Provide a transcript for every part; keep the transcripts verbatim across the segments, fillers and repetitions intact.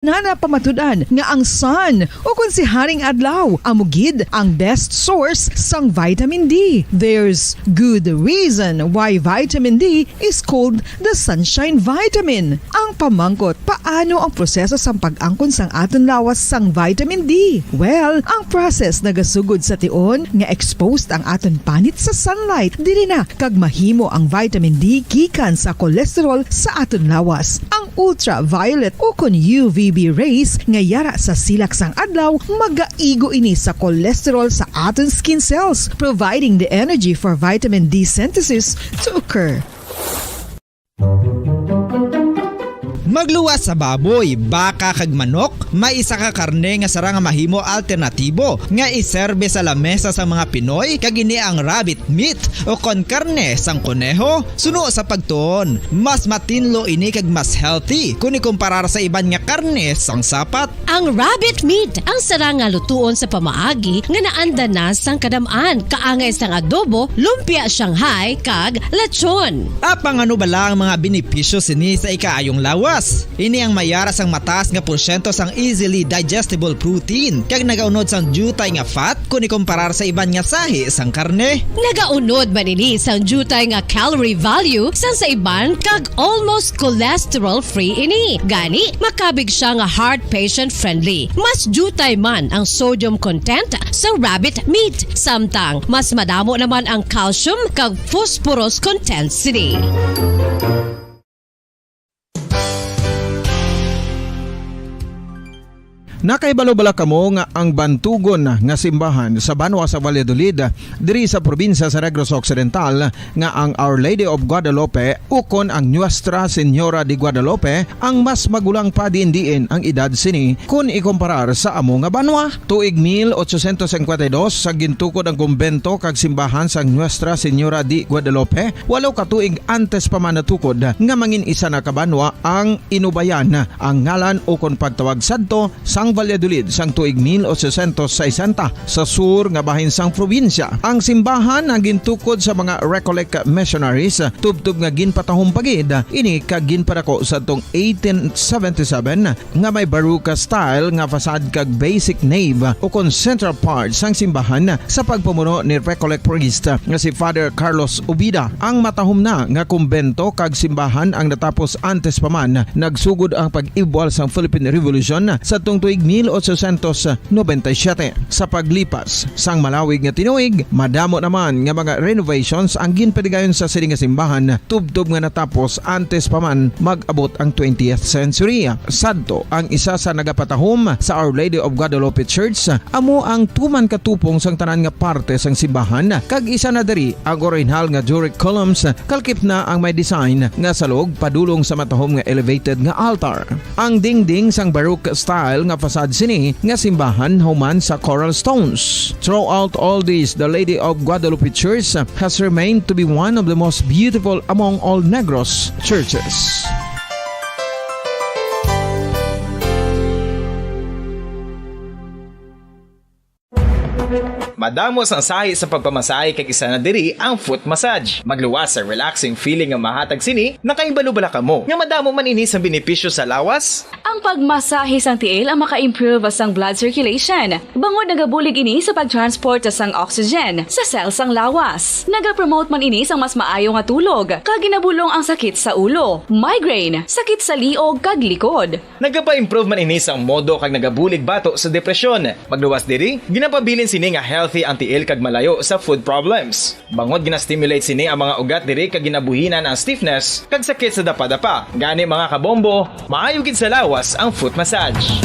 Nana pamatud-an nga ang sun, o kon si Haring Adlaw, amo gid ang best source sang vitamin D. There's good reason why vitamin D is called the sunshine vitamin. Ang pamangkot, paano ang proseso sang pag-angkon sang aton lawas sang vitamin D? Well, ang process nagasugod sa tion nga exposed ang aton panit sa sunlight, diri na kag mahimo ang vitamin D gikan sa cholesterol sa aton lawas. Ang ultraviolet o kon U V B rays nga yara sa silak sang adlaw magaigo ini sa cholesterol sa aton skin cells, providing the energy for vitamin D synthesis to occur. Magluwas sa baboy, baka kag manok, may isa ka karne nga sarang nga mahimo alternatibo nga iserbe sa lamesa sa mga Pinoy, kag ini ang rabbit meat o kon karne sang koneho. Suno sa pagtuon, mas matinlo ini kag mas healthy kon ikumparar sa iban nga karne sang sapat. Ang rabbit meat ang sarang nga lutuon sa pamaagi nga naanda na sang kadam-an, kaangay sang adobo, lumpia Shanghai, kag lechon. Apang ano bala ang mga benepisyo sini sa ikaayong lawas? Ini ang mayara sang mataas nga porsyento sang easily digestible protein kag nagaunod sang diutay nga fat kon ikumparar sa iban nga sahi sang karne. Nagaunod man ini sang diutay nga calorie value sang sa iban kag almost cholesterol-free ini. Gani, makabig siya nga heart patient-friendly. Mas diutay man ang sodium content sa rabbit meat, samtang mas madamo naman ang calcium kag phosphorus content sini. Nakahibalo bala kamo nga ang bantugon nga simbahan sa banwa sa Valladolid, diri sa probinsya sa Negros Occidental, nga ang Our Lady of Guadalupe ukon ang Nuestra Señora de Guadalupe ang mas magulang pa diin-diin ang edad sini kon ikumparar sa amo nga banwa? Tuig mil ochocientos cincuenta y dos sa gintukod ang kumbento kag simbahan sang Nuestra Señora de Guadalupe, walo ka tuig antes pa man natukod nga mangin isa na ka banwa ang Inubayan, ang ngalan ukon pagtawag sadto sang Valladolid sang tuig mil ochocientos sesenta, sa sur nga bahin sang probinsya. Ang simbahan ang gintukod sa mga Recollect missionaries, tubtob nga ginpatahom pa gid ini kag ginpadako sadtong eighteen seventy-seven nga may Baroque style nga facade kag basic nave ukon central part sang simbahan sa pagpamuno ni Recollect priest nga si Father Carlos Ubida. Ang matahom na nga kumbento kag simbahan ang natapos antes pa man nagsugod ang pag-ibwal sang Philippine Revolution sadtong tuig mil ochocientos noventa y siete. Sa paglipas sang malawig nga tinuig, madamo naman nga mga renovations ang ginpaligayon sa sini nga simbahan, tubtob nga natapos antes pa man mag-abot ang twentieth century. Sadto ang isa sa nagapatahom sa Our Lady of Guadalupe Church, amo ang tuman ka tupong sang tanan nga parte sang simbahan, kag isa na diri ang orihinal nga Doric columns, kalkip na ang may design nga salog padulong sa matahom nga elevated nga altar. Ang dingding sang Baroque style nga facade sini nga simbahan human sa coral stones. Throughout all this, the Lady of Guadalupe Church has remained to be one of the most beautiful among all Negros churches. Madamo sang sahi sa pagpamasahe, kag isa na diri ang foot massage. Magluwas sa relaxing feeling nga mahatag sini. Nakahibalo bala kamo nga madamo man ini sang benepisyo sa lawas? Ang pagmasahe sang tiil ang maka-improve sang blood circulation, bangod nagabulig ini sa pag-transport sang oxygen sa cell sang lawas. Nagapromote man ini sang mas maayo nga tulog, kag ginabulong ang sakit sa ulo, migraine, sakit sa liog, kag likod. Nagapa-improve man ini sang modo kag nagabulig bato sa depresyon. Magluwas diri, ginapabilin sini nga healthy ang tiil kag malayo sa foot problems. Bangod gina-stimulate sini ang mga ugat diri kag ginabuhinan ang stiffness kag sakit sa dapadapa. Gani, mga kabombo, maayo gid sa lawas ang foot massage.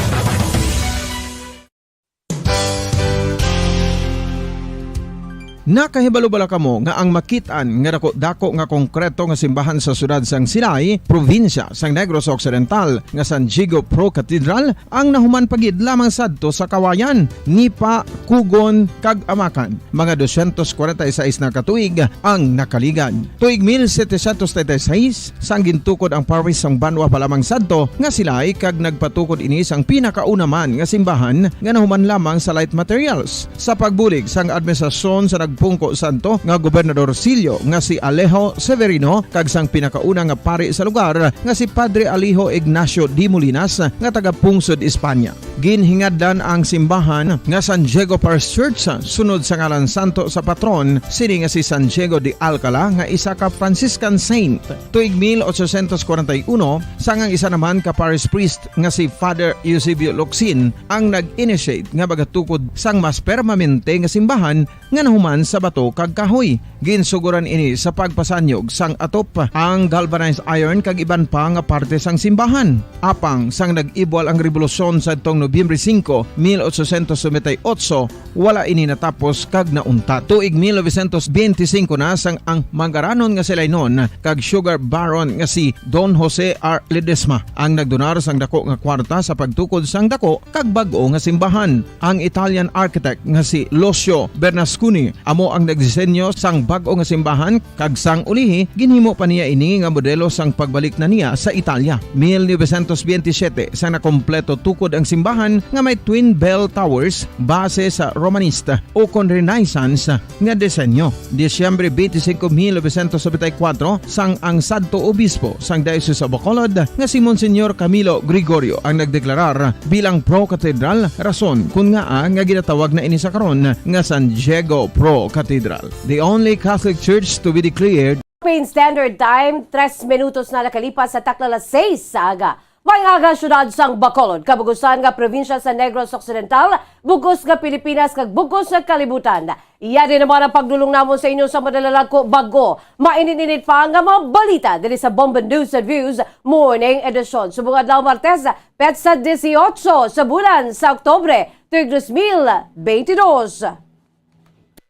Nakahibalo bala kamo nga ang makit-an nga dako-dako nga konkreto nga simbahan sa siyudad sang Silay, probinsya sang Negros Occidental, nga San Diego Pro Cathedral, ang nahuman pa gid lamang sadto sa kawayan, nipa, kugon, kag amakan? Mga doscientos cuarenta y seis na ka tuig ang nakaligad. Tuig mil setecientos treinta y seis, sang gintukod ang parish sang banwa pa lamang sadto nga Silay, kag nagpatukod ini sang pinakauna man nga simbahan nga nahuman lamang sa light materials. Sa pagbulig sang administrasyon sa nag- Pungko Santo nga Gobernador Sillo nga si Alejo Severino kag sang pinakauna nga pari sa lugar nga si Padre Alejo Ignacio de Molinas nga taga Pungsod, Espanya. Ginhingadlan ang simbahan nga San Diego Parish Church sunod sa ngalan santo sa patron sini nga si San Diego de Alcala nga isa ka Franciscan saint. Tuig mil ochocientos kwarenta y uno, sang ang isa naman ka parish priest nga si Father Eusebio Locsin ang nag-initiate nga magatukod sang mas permanente nga simbahan nga nahuman sa bato kag kahoy. Ginsuguran ini sa pagpasanyog sang atop, ang galvanized iron kag iban pa nga parte sang simbahan. Apang sang nag-ibwal ang rebolusyon sadtong Nobyembre singko, mil ochocientos noventa y ocho, wala ini natapos kag nauntat. Tuig mil novecientos benti singko na sang ang manggaranon nga si Lainon kag sugar baron nga si Don Jose R. Ledesma ang nagdonar sang dako nga kwarta sa pagtukod sang dako kag bag-o nga simbahan. Ang Italian architect nga si Lucio Bernasconi amo ang nagdisenyo sang bag-o nga simbahan, kag sang ulihi ginhimo pa niya ini nga modelo sang pagbalik na niya sa Italia. Mil novecientos benti siyete, sa nakompleto tukod ang simbahan nga may twin bell towers base sa Romanista o kon Renaissance nga disenyo. Disyembre twenty-five, mil novecientos noventa y cuatro, sang ang sadto obispo sang Diocese of Bacolod nga si Monsignor Camilo Gregorio ang nagdeklarar bilang pro-cathedral, rason kun ngaa nga ginatawag na ini sa karon nga San Diego Pro Cathedral, the only Catholic church to be declared. Philippine Standard Time, tres minutos na nakalipas sa takna alas seis sa aga. Maayong aga, siyudad sang Bacolod, kabugusan nga probinsya sa Negros Occidental, bugos nga Pilipinas, kag bugos nga kalibutan. Iya din naman ang pagdulong namon sa inyo sa madalalag ko bago mainit-init pa nga mga balita diri sa Bombo News and Views Morning Edition. Subong adlaw, Martes, petsa dieciocho sa bulan sa Oktubre, tuig dos mil veintidós.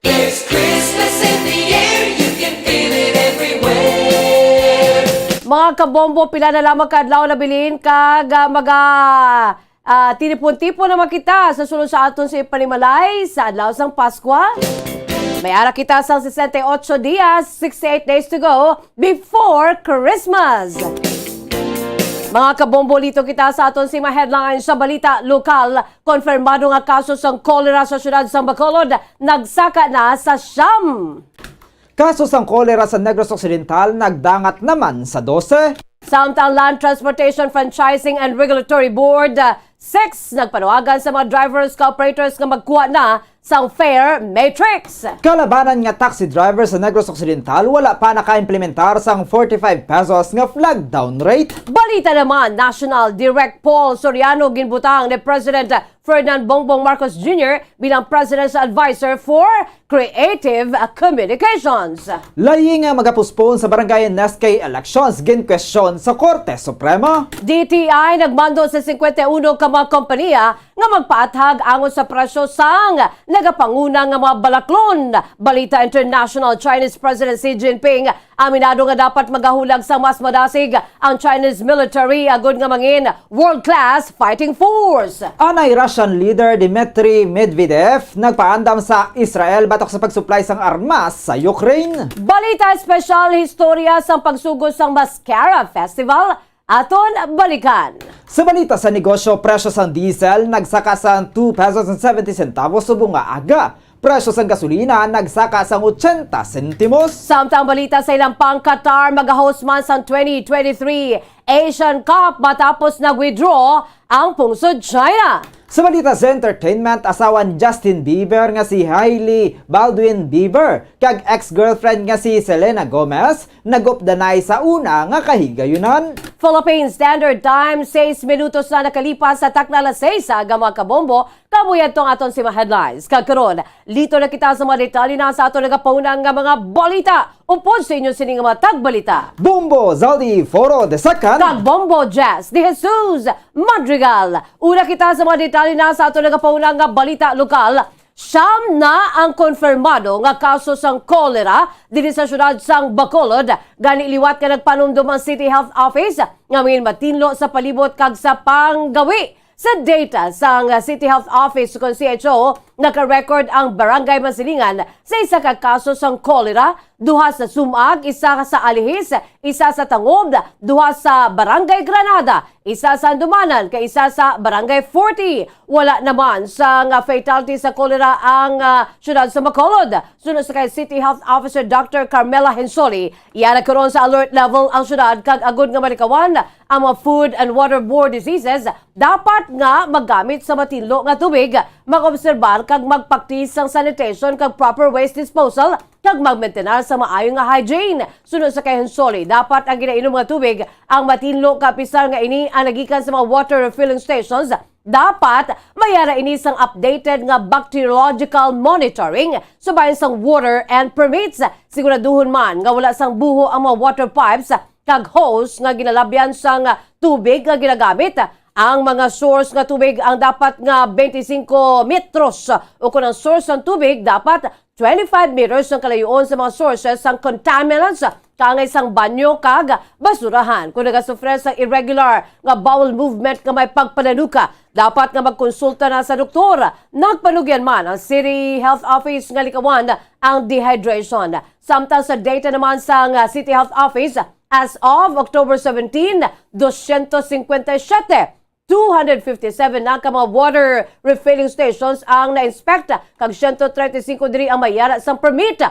There's Christmas in the air, you can feel it everywhere. Mga kabombo, pila na lamang ka adlaw nabilin kag, ah, maga, ah, tinipon-tipon naman kita sa sulod sa aton sa panimalay sa adlaw sang Paskwa. May ara kita sang sesenta y ocho dias, sixty-eight days to go before Christmas. Mga kabombo, lito kita sa aton sa mga headlines sa balita lokal. Konfirmado nga kaso sang kolera sa siyudad sang Bacolod nagsaka na sa siyam. Kaso sang kolera sa Negros Occidental nagdangat naman sa dose. Samtang Land Transportation Franchising and Regulatory Board, ah, six, nagpanawagan sa mga drivers ka operators nga magkuha na sang fare matrix. Kalabanan nga taxi driver sa Negros Occidental wala pa nakaimplementar sang forty-five pesos nga flag down rate. Balita naman national, Direk Paul Soriano ginbutang ni President Ferdinand Bongbong Marcos Junior bilang Presidential Advisor for Creative Communications. Layi nga magapuspon sa barangay and S K elections, ginkwestiyon sa Korte Suprema. D T I nagmando sa singkwenta y uno ka mga kompanya nga magpaathag angot sa presyo sang nagapanguna nga mga balaklon. Balita international, Chinese President Xi Jinping aminado nga dapat magahulag sa mas madasig ang Chinese military agud nga mangin world-class fighting force. Anay Russian leader Dmitry Medvedev nagpaandam sa Israel batok sa pagsuplay sang armas sa Ukraine. Balita espesyal, historya sang pagsugod sang Mascara Festival. Aton balikan. Sa balita sa negosyo, presyo sang diesel nagsaka sa two pesos and seventy centavos subong nga aga. Presyo sang gasolina nagsaka sang ochenta sentimos. Samtang balita sa ilampang, Qatar magahost man sang twenty twenty-three Asian Cup matapos nag-withdraw ang pungsod China. Sa balita sa entertainment, asawa ni Justin Bieber nga si Hailey Baldwin Bieber kag ex-girlfriend nga si Selena Gomez nag-updanay sa una nga kahigayunan. Philippine Standard Time, seis minutos na nakalipas sa takna alas seis sa aga, mga kabombo. Kabuhi adto ang aton sima headlines. Kag karon, lito na kita sa mga detalye na sa aton nagapauna nga mga balita. Upod sa inyo sini nga mga tagbalita, Bombo Zaldi Foro the second kag Bombo Jazz de Jesus Madrigal. Una kita sa mga detalye na sa aton nagapauna nga balita lokal. Siyam na ang konfirmado nga kaso sang kolera diri sa siyudad sang Bacolod. Gani, liwat nga nagpanumdom ang City Health Office nga may matinlo sa palibot kag sa panggawi. Sa data sang City Health Office, kon C H O, naka-record ang Barangay Masilingan sa isa ka kaso sang kolera, duha sa sumag, isa sa alihis, isa sa tangob, duha sa Barangay Granada, Isa sa handumanan kay isa sa Barangay forty. Wala naman sa nga fatality sa cholera ang, ah, siyudad sa Bacolod. Suno sa kay City Health Officer Doctor Carmela Hensoli, iya na karon sa alert level ang siyudad kag agod nga malikawan ang mga food and waterborne diseases, dapat nga maggamit sa matinlo nga tubig, mag-obserbar kag magpaktis sang sanitation kag proper waste disposal kag magmentenar sa maayo nga hygiene. Suno sa kay Hensoli, dapat ang ginainom nga tubig ang matinlo ka, apisar nga ini ang nagikan sa mga water refilling stations. Dapat may ara ini sang updated nga bacteriological monitoring subay sang water and permits. Siguraduhon man nga wala sang buho ang mga water pipes kag hose nga ginalabyan sang tubig nga ginagamit. Ang mga source nga tubig ang dapat nga twenty-five metros, o kon ang source sang tubig dapat twenty-five meters ang kalayuon sa mga sources sang contaminants, kaangay sang banyo kag basurahan. Kung nagasufre sang irregular nga bowel movement nga may pagpananuka, dapat nga magkonsulta na sa doktor. Nagpanugyan man ang City Health Office nga likawan ang dehydration. Samtang sa data naman sang City Health Office, as of October seventeen, dosyentos singkwenta y siyete, two hundred fifty-seven na ka mga water refilling stations ang na-inspect, kag siyento treinta y cinco diri ang may ara sang permit,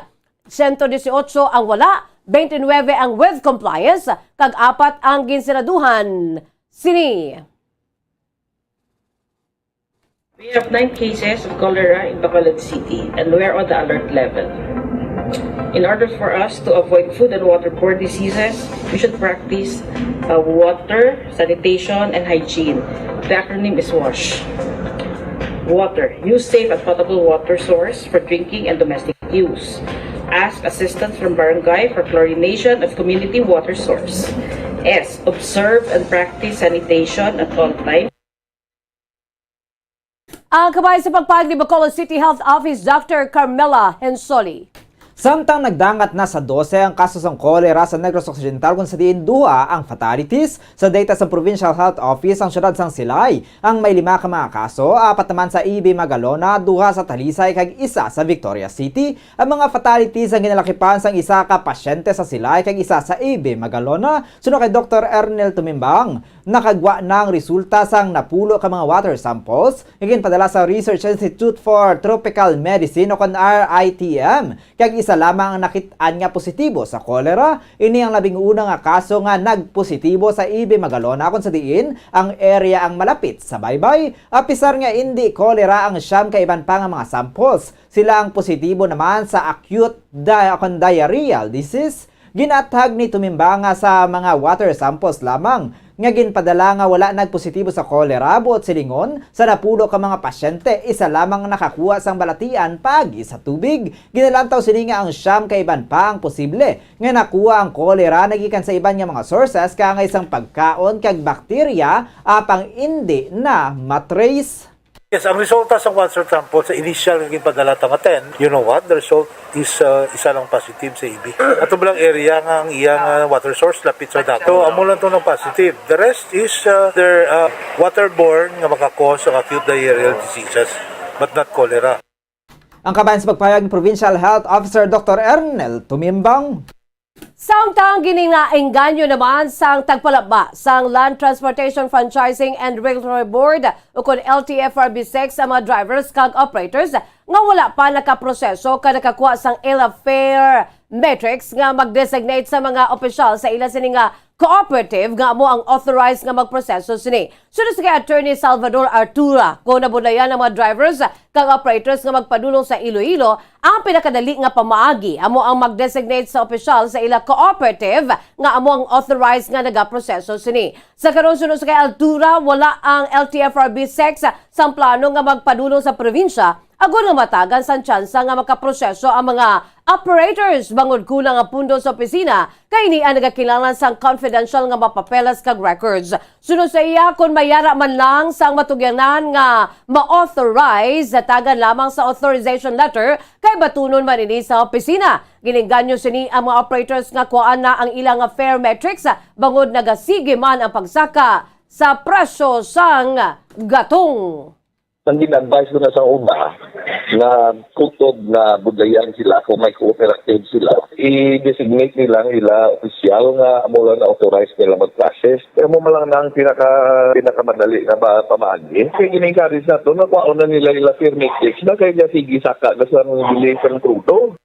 siyento dieciocho ang wala, twenty-nine ang with compliance, kag apat ang ginsiraduhan sini. We have nine cases of cholera in Bacolod City, and we're on the alert level. In order for us to avoid food and waterborne diseases, we should practice, uh, water, sanitation, and hygiene. The acronym is WASH. Water. Use safe and potable water source for drinking and domestic use. Ask assistance from barangay for chlorination of community water source. S. Observe and practice sanitation at all times. Ang kabahin sa pagpahayag ni Bacolod City Health Office Doctor Carmela Hensoli. Samtang nagdangat na sa dose ang kaso sang kolera sa Negros Occidental, kung sa diin duha ang fatalities, sa data sa Provincial Health Office, ang siyudad sang Silay ang may lima ka mga kaso, apat naman sa A B Magalona, duha sa Talisay, kag isa sa Victoria City. Ang mga fatalities ang ginalakipan sang isa ka pasyente sa Silay kag isa sa A B Magalona. Suno kay Doktor Ernel Tumimbang, nakagwa na ang resulta sang napulo ka mga water samples nga ginpadala sa Research Institute for Tropical Medicine, o kon R I T M, kag isa lamang ang nakit-an nga positibo sa kolera. Ini ang labing una nga kaso nga nagpositibo sa A B Magalona, kon sa diin ang area ang malapit sa baybay. Apisar nga indi kolera ang siyam ka iban pa nga mga samples, sila ang positibo naman sa acute di-, kon diarrheal disease. Ginathag ni Tumimbang nga sa mga water samples lamang nga ginpadala nga wala nagpositibo sa kolera, buot silingon, sa napulo ka mga pasyente, isa lamang nakakuha sang balatian paagi sa tubig. Ginalantaw sini nga ang siyam ka iban pa ang posible nga nakuha ang kolera nagikan sa iban nga mga sources, kaangay sang pagkaon kag bakterya, apang indi na matrace. Yes, ang resulta sa water sample sa initial nga ginpadala ta nga ten, you know what? The result is, uh, isa lang positive sa A B. Ato lang area nga ang iyang, uh, water source lapit sa dagat. So, amo lang to ang positive. The rest is, uh, their, uh, waterborne nga maka-cause ang acute diarrheal diseases, but not cholera. Ang kabahin sa pagpahayag ni Provincial Health Officer Doktor Ernel Tumimbang. Samtang ginaengganyo naman sang tagpalaba sang Land Transportation Franchising and Regulatory Board, ukon L T F R B six, ang mga drivers kag operators nga wala pa nakaproseso kag nakakuha sang ila fare matrix nga mag-designate sa mga opisyal sa ila sini nga cooperative nga amo ang authorized nga magproseso sini. Suno sa kay Attorney Salvador Artura, kung nabudlayan ang mga drivers kag operators nga magpadulong sa Iloilo, ang pinakadali nga pamaagi amo ang mag-designate sa opisyal sa ila cooperative nga amo ang authorized nga nagaproseso sini. Sa karon, suno sa kay Artura, wala ang L T F R B six sang plano nga magpadulong sa probinsya agod nga matagan sang tsansa nga makaproseso ang mga operators bangod kulang ang pundo sa opisina, kay ini ang nagakinahanglan sang confidential nga mga papeles kag records. Suno sa iya, kon may ara man lang sang matugyanan nga ma-authorize, tagan lamang sa authorization letter, kay batunon man ini sa opisina. Ginaengganyo sini ang mga operators nga kuhaan na ang ilang fare matrix, bangod nagasige man ang pagsaka sa presyo sang gatong. Ang gin-advise ko na sa una, nga kutob nga budlayan sila kung may cooperative sila. I-designate nila ang ila opisyal nga amo lang na authorized nila mag-process. Kaya mo lang na ang pinaka, pinakamadali nga ba, pamaagi. Kaya gin-encourage nato nga kwaon na nila ila permit checks na kaya sige saka na sa dili sa krudo.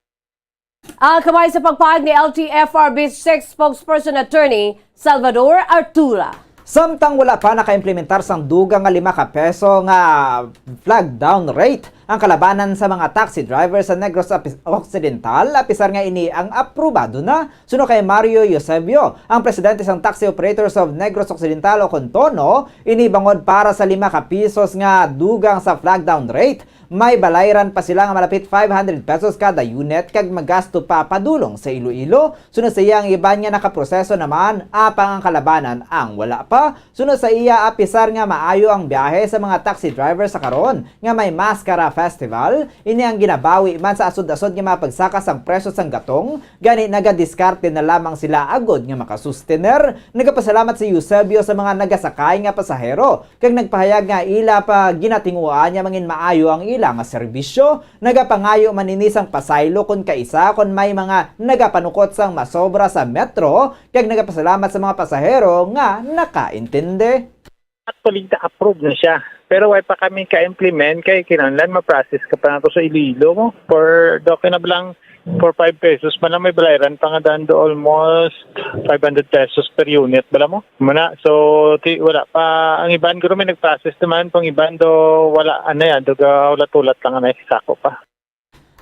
Ang kamay sa pagpahayag ni L T F R B six spokesperson attorney Salvador Artura. Samtang wala pa nakaimplementar sang dugang nga lima ka peso nga flag down rate ang kalabanan sa mga taxi driver sa Negros Api-, Occidental, apisar nga ini ang aprobado na. Suno kay Mario Eusebio, ang presidente sang Taxi Operators of Negros Occidental o kon TONO, ini bangod para sa lima ka pisos nga dugang sa flag down rate, may balayran pa sila nga malapit five hundred pesos kada unit kag magasto pa padulong sa Iloilo. Suno sa iya, ang iban nga nakaproseso naman, apang ang kalabanan ang wala pa. Suno sa iya, apisar nga maayo ang biyahe sa mga taxi driver sa karon nga may Maskara Festival, ini ang ginabawi man sa asod-asod nga mga pagsaka sang presyo sang gatong, gani nagadiskarte na lamang sila agod nga makasustener. Nagapasalamat si Eusebio sa mga nagasakay nga pasahero kag nagpahayag nga ila pa ginatinguhaan nga mangin maayo ang ila nga serbisyo. Nagapangayo man ini sang pasaylo kon kaisa kon may mga nagapanukot sang masobra sa metro, kag nagapasalamat sa mga pasahero nga nakaintindi. Actually, na-approve na siya. Pero way pa kami ka-implement kay kinahanglan ma-process ka pa nato sa Iloilo mo. For, do, kinablang for five pesos man lang may balayran pa nga dando almost five hundred pesos per unit bala mo. Muna, so ti, wala pa ang iban guro may nag-process naman, pang iban do wala ano yan, do ga ulat-ulat lang na sako pa.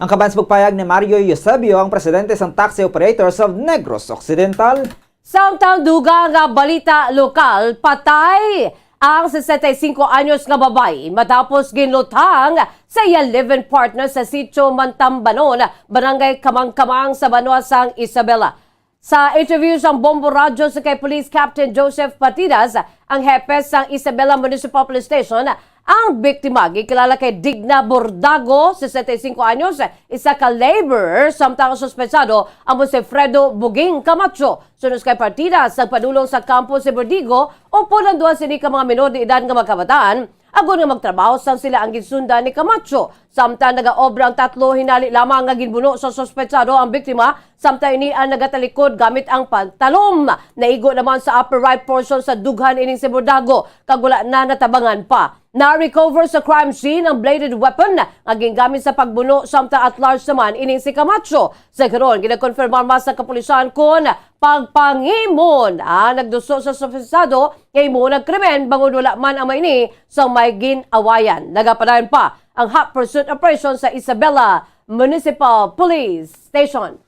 Ang kaban sa pagpayag ni Mario Eusebio, ang presidente sang Taxi Operators of Negros Occidental. Samtang dugang nga balita lokal, patay ang sesenta y cinco anyos nga babayi matapos ginlutang sa iya live-in partner sa Sitio Mantambanon, Barangay Kamangkamang sa Banwa sang Isabela. Sa interview sang Bombo Radyo sa kay Police Captain Joseph Patidas, ang hepe sang Isabela Municipal Police Station, ang biktima gikilala kay Digna Bordago, sesenta y cinco anyos, isa ka laborer, samtang ang suspetsado amo si Fredo Buging Camacho. Suno kay Partidas, nagpadulong sa kampo si Bordigo upod ang duha sini ka mga minor de edad nga mga kabataan, agod nga magtrabaho sang sila ang ginsundan ni Camacho. Samtang nagaobra ang tatlo, hinali lamang nga ginbuno sa suspetsado ang biktima, samtang ini ang nagatalikod gamit ang pantalom. Naigo naman sa upper right portion sa dughan ining si Bordago, kag wala na natabangan pa. Na-recover sa crime scene ang bladed weapon nga gingamit sa pagbuno, samtang at large naman ining si Camacho. Sa karon, ginakonfirmar man sa kapulisan kon pagpangimon ang nagduso sa suspetsado nga himuon ang krimen, bangod wala man ang maini sa may gin-awayan. Nagapadayon pa ang hot pursuit operation sa Isabela Municipal Police Station.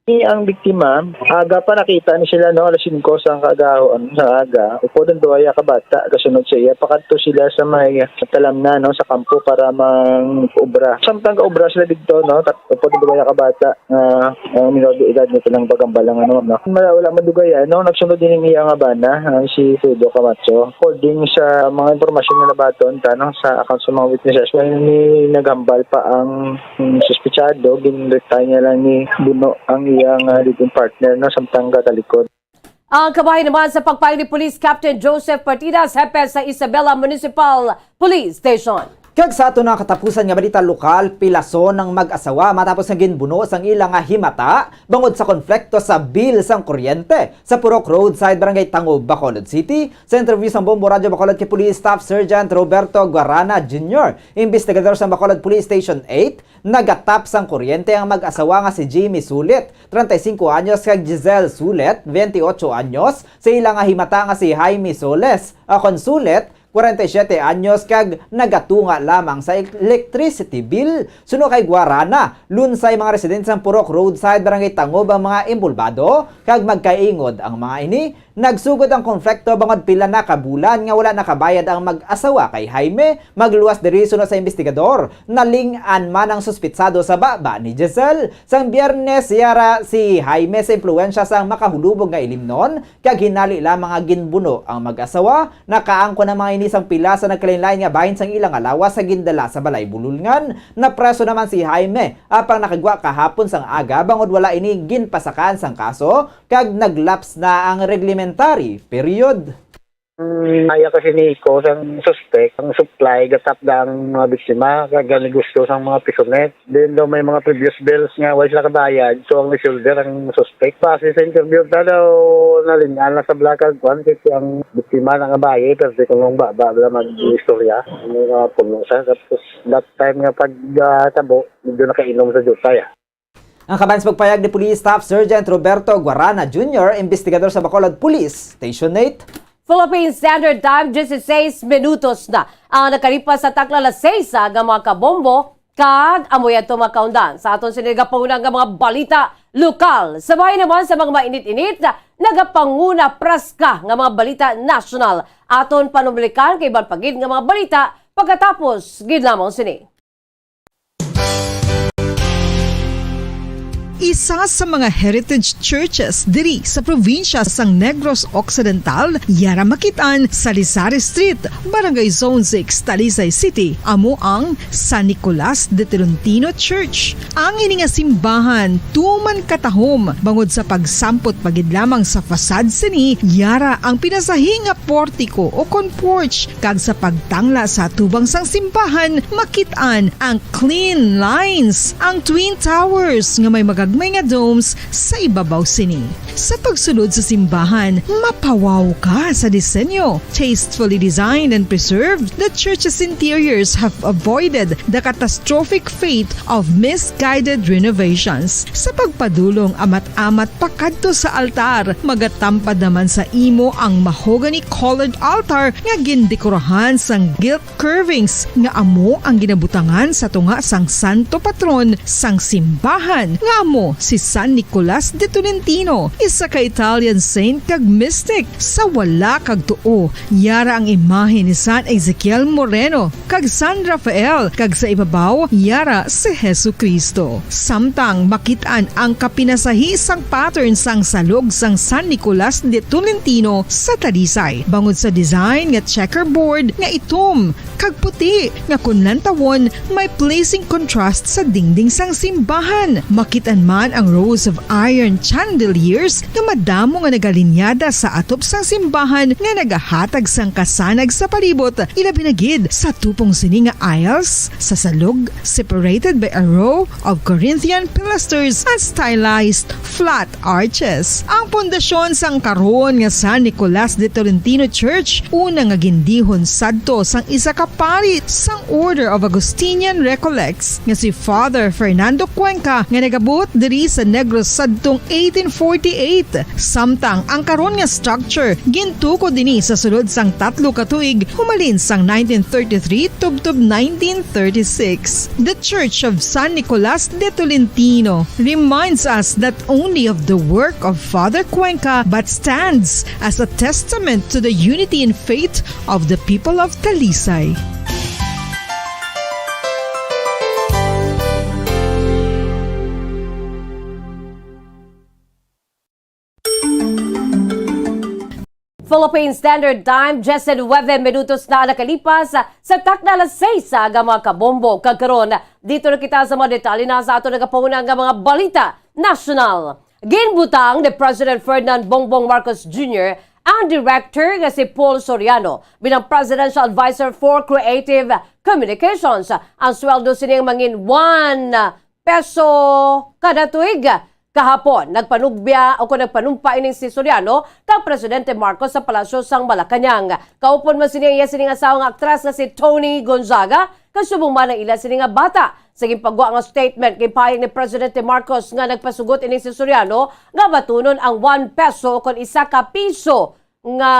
Ni ang biktima, aga pa nakita ni sila, no, alas singko sang kaagahon, sa aga. Upod ang duha ka bata, kasunod sa iya, pakadto sila sa may talamnan, no, sa kampo para mang-obra. Samtang gaobra sila didto, no, kat-, upod ang duha ka bata, nga ang minor de edad nito lang pagambal ang ano, no. Wala, wala man dugayan, no, nagsunod din ang iya nga bana, ang si Fredo Camacho. According sa mga impormasyon nga nabaton ta, no, sa account sa mga witnesses, may ni naghambal pa ang, mm, suspetsado, ginrektay niya lang ni Buno ang iyang, ah, live-in partner, no, samtang gatalikod. Ang kabahin naman sa pagpahayag ni Police Captain Joseph Partidas, hepe sa Isabela Municipal Police Station. Kag sa aton nga katapusan nga balita lokal, pilason ang mag-asawa matapos nga ginbuno sang ila nga himata bangod sa konflikto sa bill sang kuryente sa Purok Roadside, Barangay Tango, Bacolod City. Sa interview sang Bombo Radyo Bacolod kay Police Staff Sergeant Roberto Guarana Junior, investigador sa Bacolod Police Station eight, nagatap sang kuryente ang mag-asawa nga si Jimmy Sulit, treinta y cinco anyos, kag Giselle Sulit, veintiocho anyos, sa ila nga himata nga si Jaime Soles, akon Sulit, kwarenta y siyete anyos, kag nagatunga lamang sa electricity bill. Suno kay Guarana, lunsay mga residente sang Purok Roadside, Barangay Tangob ang mga imbulbado, kag magkaingod ang mga ini. Nagsugod ang konflikto bangod pila na ka bulan nga wala nakabayad ang mag-asawa kay Jaime. Magluwas diri, suno sa investigador, naling-an man ang suspitsado sa baba ni Giselle. Sang Biyernes, yara si Jaime sa impluwensya sang makahulubog nga ilimnon, kag hinali lamang nga ginbuno ang mag-asawa. Nakaangkon ang mga ini sang pila sa nagkalainlain nga bahin sang ila nga lawas sa gindala sa balay bululngan. Napreso naman si Jaime, apang nakagwa kahapon sang aga bangod wala ini ginpasakaan sang kaso kag naglaps na ang reglementary period. Ang maya kasi ni Iko sang suspect, ang supply, gatapda ang mga biktima, kag ang negosyo sang mga pisonet. Then daw may mga previous bills nga wala sila kabayad, so ang resolver ang suspect. Base sa interview ta daw, nalingan na sa black and kwan, kasi ang biktima na nga bayi, pero di ko nung baba, wala mag-istorya. Ang mga puno sa, tapos that time nga pag, ah, tabo, medyo nakainom sa jutay, ah. Ang kaban sa pagpayag ni Police Staff Sergeant Roberto Guarana Junior, investigador sa Bacolod Police Station eight. Philippine Standard Time, dieciséis minutos na ang nakalipas sa takna alas seis nga mga kabombo, kag amo yadto mga kaundan sa aton sini nagapanguna nga mga balita lokal. Sabay naman sa mga mainit-init, nagapanguna praska nga mga balita nasyonal. Aton panublikan kay iban pa gid nga mga balita pagkatapos gid lamang sini. Isa sa mga heritage churches diri sa probinsya sang Negros Occidental, yara makit-an sa Lisari Street, Barangay Zone six, Talisay City, amo ang San Nicolas de Tolentino Church. Ang ini nga simbahan tuman katahom bangod sa pagsampot pa gid lamang sa facade sini, yara ang pinasahi nga portiko o kon porch, kag sa pagtangla sa atubang sang simbahan, makit-an ang clean lines, ang twin towers nga may magagmay nga domes sa ibabaw sini. Sa pagsulod sa simbahan, mapawaw ka sa disenyo. Tastefully designed and preserved, the church's interiors have avoided the catastrophic fate of misguided renovations. Sa pagpadulong amat-amat pakadto sa altar, magatampad naman sa imo ang mahogany-colored altar nga gindekorahan sang gilt curvings nga amo ang ginabutangan sa tunga sang santo patron sang simbahan, nga amo si San Nicolas de Tolentino, isa ka Italian saint kag mystic. Sa wala kag tuo, yara ang imahe ni San Ezekiel Moreno kag San Rafael, kag sa ibabaw, yara si Jesu-Cristo. Samtang makit-an ang kapinasahi sang pattern sang salog sang San Nicolas de Tolentino sa Talisay, bangod sa design nga checkerboard nga itom kag puti nga kon lantawon may pleasing contrast sa dingding sang simbahan. Makit-an man ang rows of iron chandeliers nga madamo nga nagalinyada sa atop sang simbahan nga nagahatag sang kasanag sa palibot, ilabi na gid sa tupong sini nga aisles sa salog, separated by a row of Corinthian pilasters and stylized flat arches. Ang pundasyon sang karon nga San Nicolas de Tolentino Church, una nga gindihon sadto sang isa ka pari sang Order of Augustinian Recollects nga si Father Fernando Cuenca, nga nagabuot diri sa Negros sadtong eighteen forty-eight. Samtang ang karon nga structure gintukod dinhi sa sulod sang tatlo ka tuig, humalin sang nineteen thirty-three tubtob nineteen thirty-six. The Church of San Nicolas de Tolentino reminds us not only of the work of Father Cuenca but stands as a testament to the unity in faith of the people of Talisay. Philippine Standard Time, diyes nuwebe minutos na ang nakalipas sa takna alas seis nga mga kabombo. Kag karon, dito na kita sa mga detalye na sa ato nagapanguna nga mga balita nasyonal. Ginbutang ni President Ferdinand Bongbong Marcos Junior ang director nga si Paul Soriano bilang Presidential Advisor for Creative Communications. Ang sweldo sining mangin one peso kada tuig. Kahapon, nagpanugya o kung nagpanumpa ining si Soriano kang Presidente Marcos sa Palasyo sang Malacañang. Kaupod man sini iya sining asawa nga aktres nga si Toni Gonzaga, kag subong man ang ila sini nga bata. Sa ginpagwa nga statement, ginpahayag ni Presidente Marcos nga nagpasugot ini si Soriano nga batunon ang one peso o kon isa ka piso nga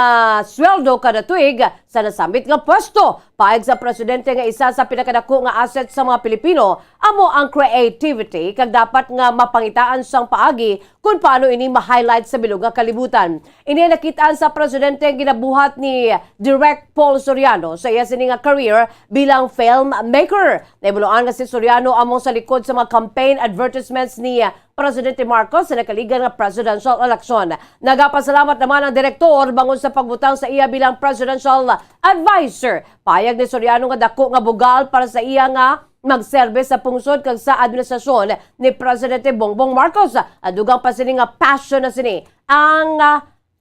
sweldo kada tuig sa nasambit nga pwesto. Paayag sa presidente nga isa sa pinakadako nga asset sa mga Pilipino amo ang creativity, kag dapat nga mapangitaan sang paagi kon paano ini ma-highlight sa bilog nga kalibutan. Ini nakit-an sa presidente ang ginabuhat ni Direk Paul Soriano sa iya sini nga career bilang filmmaker. Nahibaluan nga si Soriano amo sa likod sa mga campaign advertisements ni Presidente Marcos sa nakaligan nga presidential election. Nagapasalamat naman ang direktor bangod sa pagbutang sa iya bilang presidential advisor. Payag ni Soriano nga dako nga bugal para sa iya nga magserbe sa pungsod kag sa administrasyon ni Presidente Bongbong Marcos. Ang dugang pa sini nga passion na sini ang, ah,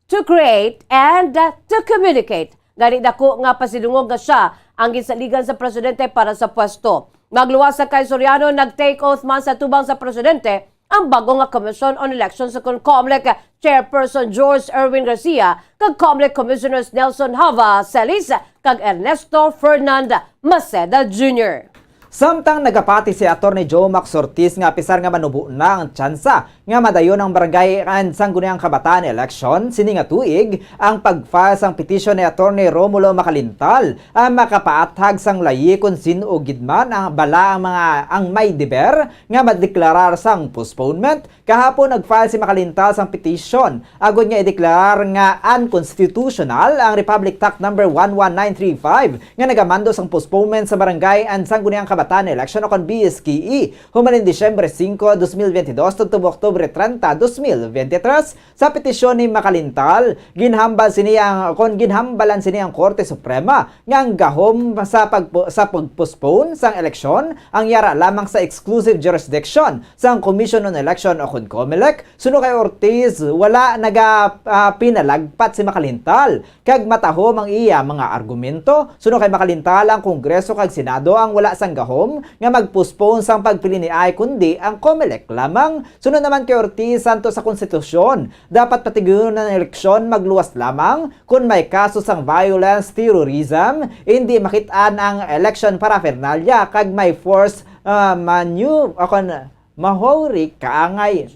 to create and, uh, to communicate. Gani, dako nga pasidungog nga siya ang ginsaligan sa presidente para sa pwesto. Magluwas sa kay Soriano, nag-take oath man sa tubang sa presidente ang bago nga Commission on Elections, kon COMELEC Chairperson George Erwin Garcia kag COMELEC Commissioners Nelson Java Celis kag Ernesto Fernand Maceda Junior. Samtang nagapati si Attorney Joe Max Ortiz nga apisar nga manubo na ang tsansa nga madayon ang Barangay and Sangguniang Kabataan election sini nga tuig, ang pag-file sang petisyon ni Attorney Romulo Macalintal ang makapaathag sang layi kon sin-o gid man ang bala ang mga, ang may deber nga madeklarar sang postponement. Kahapon, nag-file si Macalintal sang petisyon agod nga ideklarar nga unconstitutional ang Republic Act number one one nine three five nga nagamando sang postponement sa Barangay and Sangguniang Kabataan election, o kon B S K E, humalin Disyembre singko, dos mil biyente dos, tubtob Oktubre treinta, dos mil biyente tres. Sa petisyon ni Macalintal, ginhambal sini ang, kon ginhambalan sini ang Korte Suprema nga ang gahom sa pagpo-, sa pag-postpone sang eleksyon ang yara lamang sa exclusive jurisdiction sang Commission on Election, o kon COMELEC. Suno kay Ortiz, wala naga, ah, pinalagpat si Macalintal kag matahom ang iya mga argumento. Suno kay Macalintal, ang Kongreso kag Senado ang wala sang gahom nga mag-postpone sang pagpili ni ay, kundi ang COMELEC lamang. Suno naman kay Ortiz, santo sa konstitusyon, dapat patigayon ang eleksyon magluwas lamang kon may kaso sang violence, terrorism, hindi makit-an ang election paraphernalia, kag may force, ah, manu-, o kon mahuri kaangay.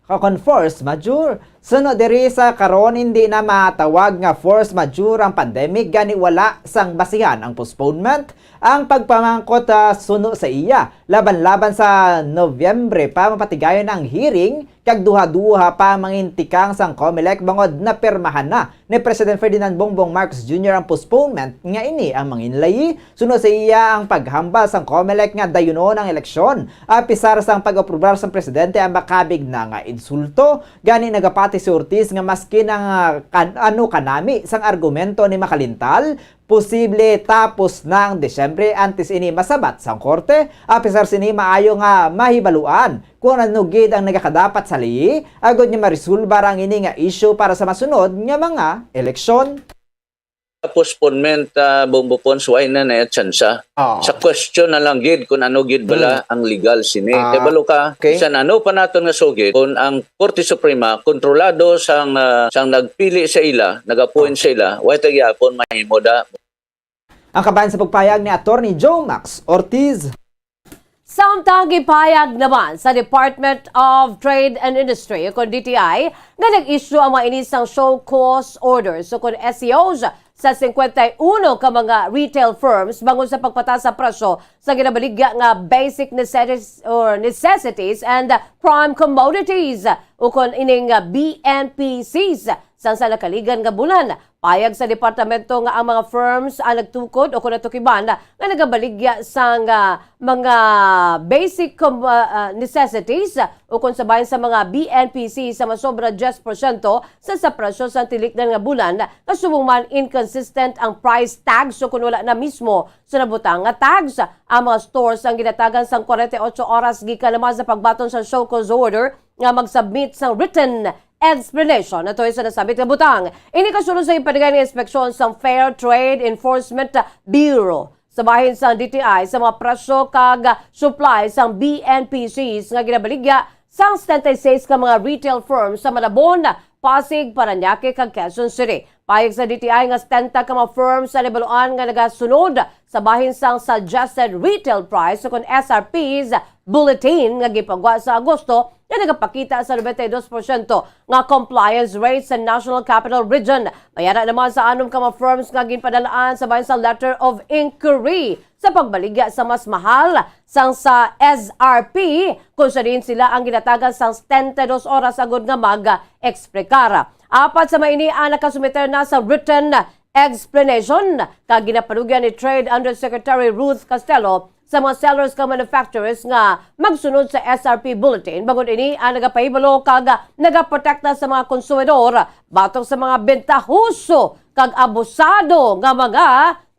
Ka kon force majeure. Suno diri sa karon, hindi na matawag nga force majeure ang pandemic, gani wala sang basihan ang postponement. Ang pagpamangkot, ah, suno sa iya, laban-laban sa Nobyembre pa mapatigayon ang hearing, kag duha-duha pa mangintikang sang COMELEC bangod napirmahan na ni President Ferdinand Bongbong Marcos Junior ang postponement nga ini ang manginlayi. Suno sa iya, ang paghambal sang COMELEC nga dayunon ang eleksyon, apisar sang pag-aprobar sang presidente, ang makabig na nga insulto. Gani, nagapati si Ortiz nga maskin ang, ah, kan-, ano kanami sang argumento ni Macalintal, posible tapos na ang Disyembre antes ini masabat sang korte. Apisar sini, maayo nga mahibaluan kon ano gid ang nagakadapat sa layi, agod nga maresolbar ang ini nga isyu para sa masunod nga mga eleksyon. Postponement, ah, Bongbong Pons, wala na na tsansa. Oo. Sa question na lang gid kung ano gid bala Mm. ang legal sini. Ah, Kay balo ka, okay. Bisan ano pa naton nga sugid, kung ang Korte Suprema kontrolado sang, ah, sang nagpili sa ila, nag-appoint Oh. sa ila, wala ta gyapon mahimo da. Ang kabahin sa pagpayag ni Attorney Joe Max Ortiz. Samtang gipayag naman sa Department of Trade and Industry, kon D T I, nga nag-issue ang mga ini sang show cause orders, o kon S C Os, sa singkwenta y uno ka mga retail firms bangod sa pagpataas sa presyo sa ginabaligya nga basic necessities or necessities and prime commodities, o kon ining B N P Cs, sang sa nakaligan nga bulan. Payag sa departamento nga ang mga firms ang nagtukod o kon natukiban nga nagabaligya sang, ah, mga basic com-, ah, ah, necessities o kon sa bahin sa mga B N P C sa masobra diyes porsyento sa, sa presyo sa tilikdan nga bulan, nga subong man inconsistent ang price tags o kon wala na mismo sa nabutang nga tags. Ang mga stores ang ginatagan sang kwarenta y ocho oras gikan naman sa pagbaton sa show cause order nga mag-submit sang written explanation. Ato sa nasabit nga butang, ini kasunod sa ipadagay nga inspeksyon sang Fair Trade Enforcement Bureau sa bahin sang D T I sa mga presyo kag supply sang B N P Cs nga ginabaligya sang setenta y seis ka mga retail firms sa Malabon, Pasig, Parañaque, kag Quezon City. Payag sa D T I nga setenta ka mga firms ang nabaluan nga nagasunod sa bahin sang Suggested Retail Price, o kon S R Ps, bulletin nga gipagwa sa Agosto nga nagapakita sa nobenta y dos porsyento nga compliance rate sa National Capital Region. May ara naman sa anom ka mga firms nga ginpadalaan sa bahin sa letter of inquiry sa pagbaligya sa mas mahal sang sa S R P, kung sa diin sila ang ginatagan sang setenta y dos oras agud nga mag-eksplicar. Apat sa mga ini ang nakasumiter na sa written explanation, kag ginapanugyan ni Trade Undersecretary Ruth Castelo sa mga sellers kag manufacturers nga magsunod sa S R P bulletin, bangod ini ang nagapahibalo kag nagaprotekta sa mga konsumidor batok sa mga bentahoso kag abusado nga mga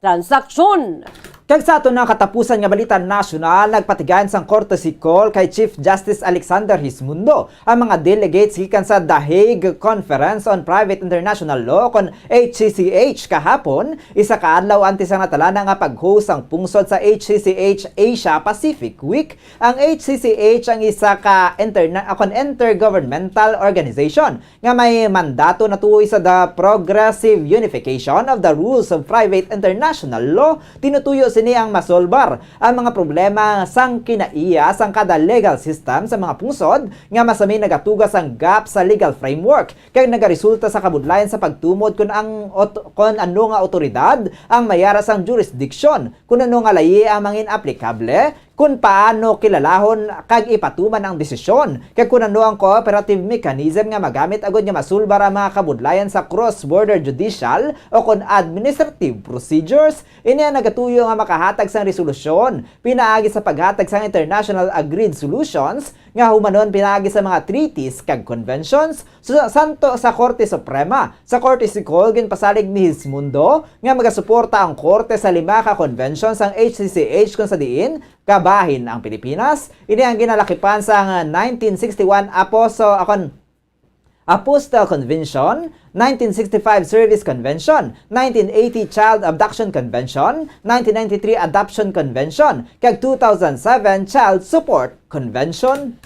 transaksyon. Kag sa aton nga katapusan nga balita nasyonal, nagpatigayon sang courtesy call kay Chief Justice Alexander Hismundo ang mga delegates gikan sa The Hague Conference on Private International Law, kon H C C H, kahapon, isa ka adlaw antes ang natalana nga pag-host sang pungsod sa H C C H Asia Pacific Week. Ang H C C H ang isa ka interna-, kon intergovernmental organization nga may mandato natuoy sa the progressive unification of the rules of private international law. Tinutuyo sini ang masolbar ang mga problema sang kinaiya sang kada legal system sa mga pungsod nga masami nagatuga sang gap sa legal framework kag nagaresulta sa kabudlayan sa pagtumod kon ang ot-, kon ano nga awtoridad ang may ara sang jurisdiction, kon ano nga layi ang mangin aplikable, kon paano kilalahon kag ipatuman ang desisyon, kag kon ano ang cooperative mechanism nga magamit agud nga masulbar ang mga kabudlayan sa cross-border judicial o kon administrative procedures. Ini ang nagatuyo nga makahatag sang resolusyon pinaagi sa paghatag sang international agreed solutions nga humanon pinaagi sa mga treaties kag conventions, sa, santo sa Korte Suprema. Sa courtesy call, ginpasalig ni Hismundo nga magasuporta ang korte sa lima ka convention sang H C C H, kung sa diin kabahin ang Pilipinas. Ini ang ginalakipan sang nineteen sixty-one Apostle, akon, Apostle Convention, nineteen sixty-five Service Convention, nineteen eighty Child Abduction Convention, nineteen ninety-three Adoption Convention, kag two thousand seven Child Support Convention.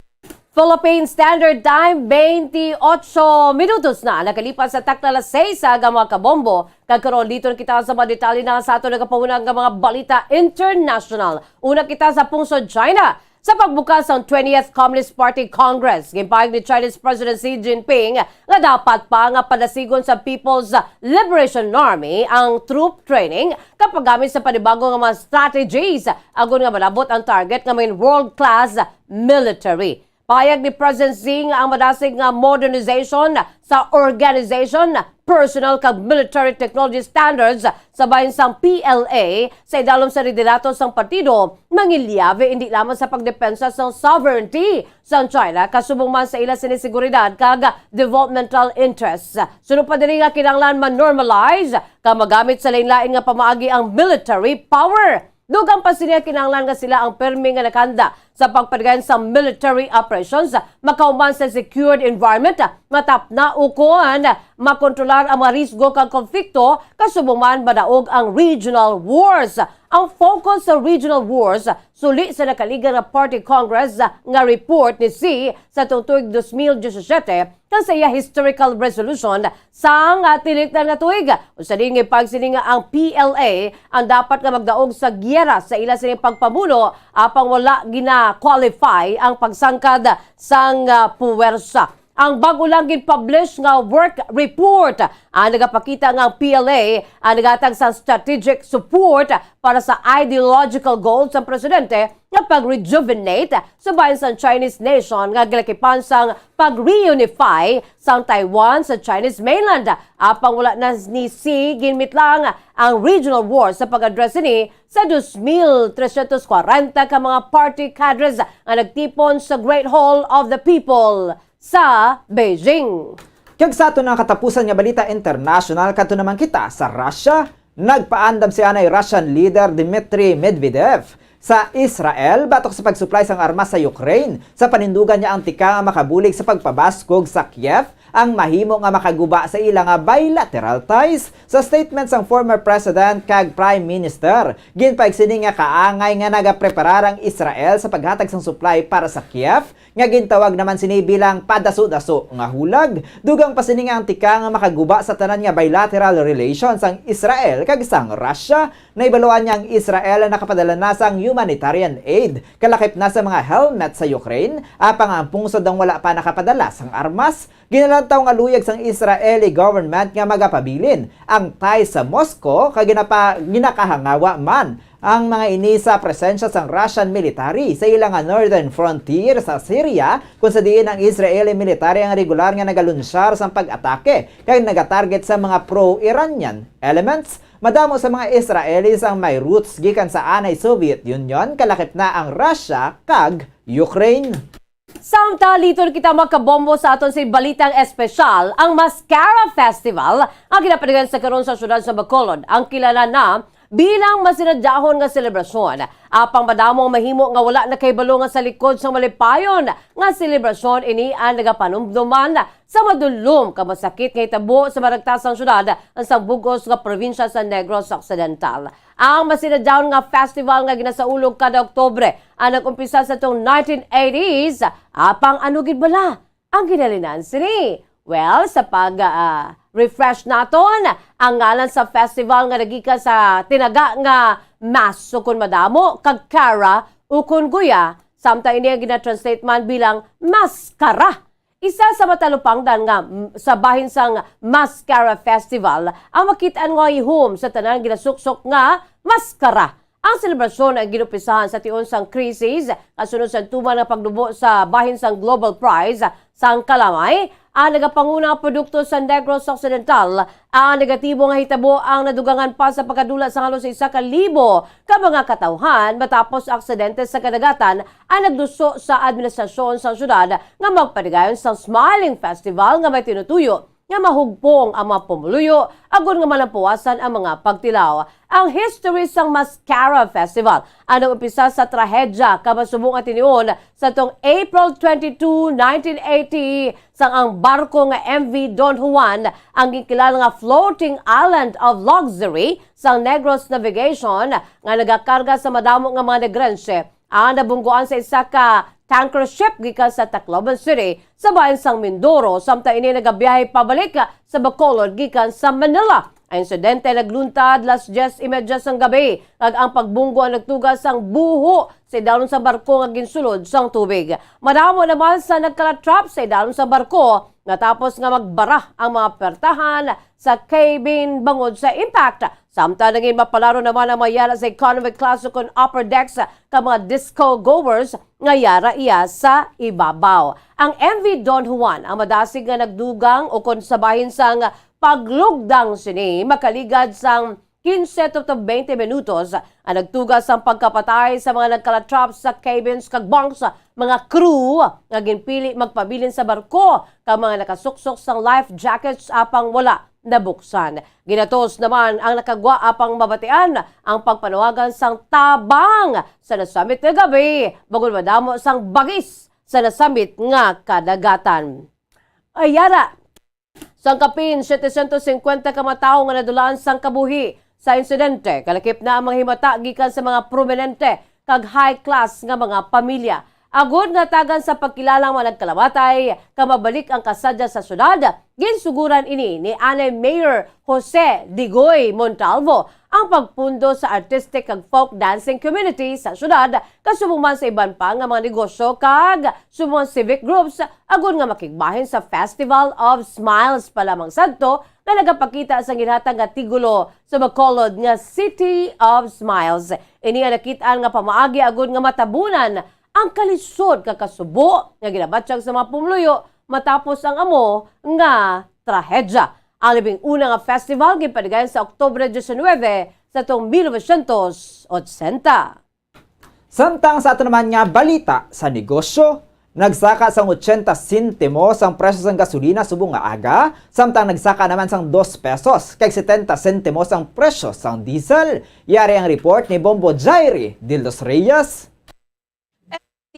Philippine Standard Time, twenty-eight minutos na nakalipas sa takna alas seis, aga, mga kabombo. Kag karon, liton kita sa mga detalye na sa aton nagapahunag nga mga balita international. Una kita sa pungsod China. Sa pagbukas sang twentieth Communist Party Congress, ginpahayag ni Chinese President Xi Jinping nga dapat pa nga padasigon sa People's Liberation Army ang troop training kag paggamit sa panibago nga mga strategies agod nga malabot ang target nga may world-class military. Pahayag ni President Xi nga ang madasig nga modernization sa organization, personnel kag military technology standards sa bahin sang P L A sa idalom sa liderato sang partido manginliyabe indi lamang sa pagdepensa sang sovereignty sang China, kasubong man sa ila sini seguridad kag developmental interests. Suno pa diri nga kinahanglan ma-normalize kag magamit sa lain-lain nga pamaagi ang military power. Dugang pa sini, kinahanglan nga sila ang pirmi nga nakahanda sa pagpadayon sa military operations, makahuman sa secured environment, matapna ukon makontrolar ang mga risgo kag konflikto, kasubong man madaog ang regional wars. Ang focus sa regional wars, suli sa nakaligad nga Party Congress nga report ni Xi sa tuig dos mil diyasisiete, kag sa iya historical resolution sang, ah, tilikdan nga tuig. Usa din nga pagsiling nga ang P L A ang dapat nga magdaog sa giyera sa ila sining pagpamuno, apang wala gina-qualify ang pagsangkad sang, ah, puwersa. Ang bag-o lang gin-publish nga work report ang nagapakita nga ang P L A ang naghatag sa strategic support para sa ideological goals sang presidente nga pag-rejuvenate sa bahin sang Chinese nation nga ginakipan sang pag-reunify sang Taiwan sa Chinese mainland. Apang wala na ni Xi ginmitlang ang regional war sa pag-address sini sa dos mil trescientos kwarenta ka mga party cadres nga nagtipon sa Great Hall of the People sa Beijing. Kag sa aton nga katapusan nga balita international, kadto naman kita sa Russia. Nagpaandam si anay Russian leader Dmitry Medvedev sa Israel batok sa pagsuplay sang armas sa Ukraine sa panindugan niya ang tikang nga makabulig sa pagpabaskog sa Kiev ang mahimo nga makaguba sa ila nga bilateral ties. Sa statement sang former president kag prime minister, ginpahayag sini nga kaangay nga nagapreparar ang Israel sa paghatag sang suplay para sa Kiev, nga gintawag naman sini bilang padaso-daso nga hulag. Dugang pa sini nga ang tikang nga makaguba sa tanan nga bilateral relations sang Israel kag sang Russia. Nahibaluan niya ang Israel nakapadala na sang humanitarian aid, kalakip na sa mga helmet sa Ukraine, apang ang pungsod ang wala pa nakapadala sang armas. Ginalantaw nga luyag sang Israeli government nga magapabilin ang ties sa Moscow, kag ginapa-, ginakahangawa man ang mga ini sa presensya sang Russian military sa ila nga northern frontier sa Syria, kung sa diin ang Israeli military ang regular nga nagalunsyar sang pag-atake kag nagatarget sa mga pro-Iranian elements. Madamo sa mga Israelis ang may roots gikan sa anay Soviet Union, kalakip na ang Russia kag Ukraine. Samtang liton kita, mga kabombo, sa aton sing balitang espesyal, ang Mascara Festival ang ginapatigayon sa karon sa siyudad sa Bacolod. Ang kilala na bilang masinadyahon nga selebrasyon. Apang madamo ang mahimo nga wala nakahibalo nga sa likod sang malipayon nga selebrasyon ini ang nagapanumduman sa madulom kag masakit nga hitabo sa maragtasang syudad sang bug-os nga probinsya sa Negros Occidental. Ang masinadyahon nga festival nga ginasaulog kada Oktubre ang nag-umpisa sa tong nineteen eighties. Apang ano gid bala ang ginhalinan sini? Well, sa pag, ah, refresh naton, ang ngalan sa festival nga nagikan sa tinaga nga mas ukon madamo kag kara ukon guya, samtang ini ang ginatranslate man bilang maskara. Isa sa matalupangdan nga, mm, sa bahin sang Mascara Festival ang makit-an nga ihum sa tanan ginasuksok nga maskara. Ang selebrasyon ang ginupisahan sa tion sang krisis, kasunod sa tuman nga pagdubo sa bahin sang global price sang kalamay. Ang nagapanguna nga produkto sa Negros Occidental, ang negatibo nga hitabo ang nadugangan pa sa pagkadula sang halos isa ka libo ka mga katawhan matapos aksidente sa kadagatan ang nagduso sa administrasyon sa syudad nga magpatigayon sang Smiling Festival nga may tinutuyo nga mahugpong ang mga pumuluyo agod nga malampuwasan ang mga pagtilaw. Ang history sang Mascara Festival ang nag-umpisa sa trahedya ka masubo nga tinion sa tong April twenty-two, nineteen eighty, sang ang barko nga M V Don Juan, ang ginkilala nga Floating Island of Luxury sang Negros Navigation, nga nagakarga sa madamo nga mga Negrense, ang nabungguan sa isa ka tanker ship gikan sa Tacloban City sa bahin sang Mindoro, samtang ini nagabiyahe pabalik sa Bacolod gikan sa Manila. Ang insidente nagluntad las dyes y media sang gabi, kag ang pagbunggo ang nagtuga sang buho sa idalom sang barko nga ginsulod sang tubig. Madamo naman sa nagkalatrap sa idalom sang barko natapos nga magbara ang mga pertahan sa cabin bangod sa impact. Samtang nangin mapalaro naman ang mga yara sa economy class ukon upper decks ka mga disco goers nga yara iya sa ibabaw. Ang M V Don Juan ang madasig nga nagdugang ukon sa bahin sang paglugdang sini makaligad sang quince to twenty minutos ang nagtuga sang pagkapatay sa mga nagkalatrap sa cabins kag bunks, mga crew nga ginpili magpabilin sa barko kag mga nakasuksok sang life jackets apang wala nabuksan. Ginatos naman ang nakagwa apang mabatian ang pagpanawagan sang tabang sa nasamit nga gabi, bangod madamo sang bagis sa nasamit nga kadagatan. Ayara, sang kapin setecientos cincuenta ka mga tawo nga nadulaan sang kabuhi sa insidente, kalakip na ang mga himata gikan sa mga prominente kag high class nga mga pamilya. Agod nga tagan sa pagkilala ang mga nagkalamatay, ka mabalik ang kasadya sa syudad, ginsuguran ini ni anay Mayor Jose Digoy Montalvo ang pagpundo sa artistic kag folk dancing community sa syudad, kasubong man sa iban pa nga mga negosyo kag subong civic groups, agod nga makigbahin sa Festival of Smiles pa lamang sadto nga nagapakita sa ginhatag nga titulo sa Bacolod nga City of Smiles. Ini ang nakit-an nga pamaagi agod nga matabunan ang kalisod nga kasubo nga ginabatyag sa mga pumuluyo matapos ang amo nga trahedya. Ang labing una nga festival ginpatigayon sa Oktubre diecinuebe sa tong mil novecientos ochenta. Samtang sa ato naman nga balita sa negosyo, nagsaka sang ochenta sentimos ang presyo sang gasolina subong nga aga, samtang nagsaka naman sang dos pesos kag setenta sentimos ang presyo sang diesel. Yari ang report ni Bombo Jairi de los Reyes.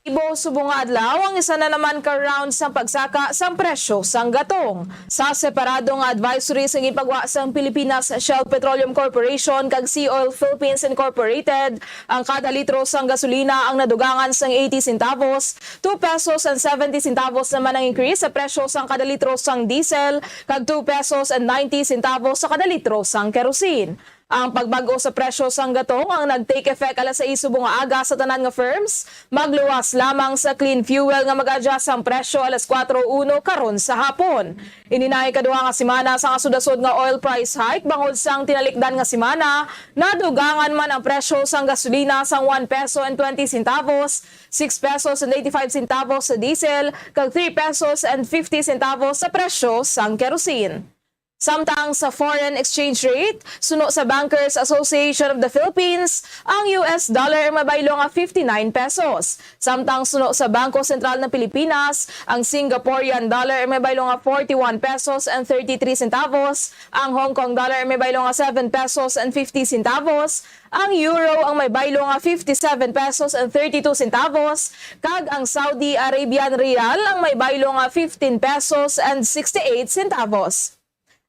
Epektibo subong nga adlaw ang isa na naman ka round sang pagsaka sang presyo sang gatong. Sa separado nga advisory sa gipagwa sang Pilipinas Shell Petroleum Corporation kag Sea Oil Philippines Incorporated, ang kada litro sang gasolina ang nadugangan sang eighty centavos, two pesos and seventy centavos naman ang increase sa presyo sang kada litro sang diesel, kag two pesos and ninety centavos sa kada litro sang kerosene. Ang pagbag-o sa presyo sang gatong ang nag-take effect alas sais subong nga aga sa tanan nga firms, magluwas lamang sa clean fuel nga mag-adjust sang presyo alas kuwatro uno karon sa hapon. Ini na ikaduha nga semana sang asod-asod nga oil price hike, bangod sang tinalikdan nga semana, nadugangan man ang presyo sang gasolina sang one peso and twenty centavos, six pesos and eighty-five centavos sa diesel, kag three pesos and fifty centavos sa presyo sang kerosene. Samtang sa foreign exchange rate, suno sa Bankers Association of the Philippines, ang U S dollar ang may baylo nga fifty-nine pesos. Samtang suno sa Bangko Sentral ng Pilipinas, ang Singaporean dollar ang may baylo nga forty-one pesos and thirty-three centavos, ang Hong Kong dollar ang may baylo nga seven pesos and fifty centavos, ang euro ang may baylo nga fifty-seven pesos and thirty-two centavos, kag ang Saudi Arabian rial ang may baylo nga fifteen pesos and sixty-eight centavos.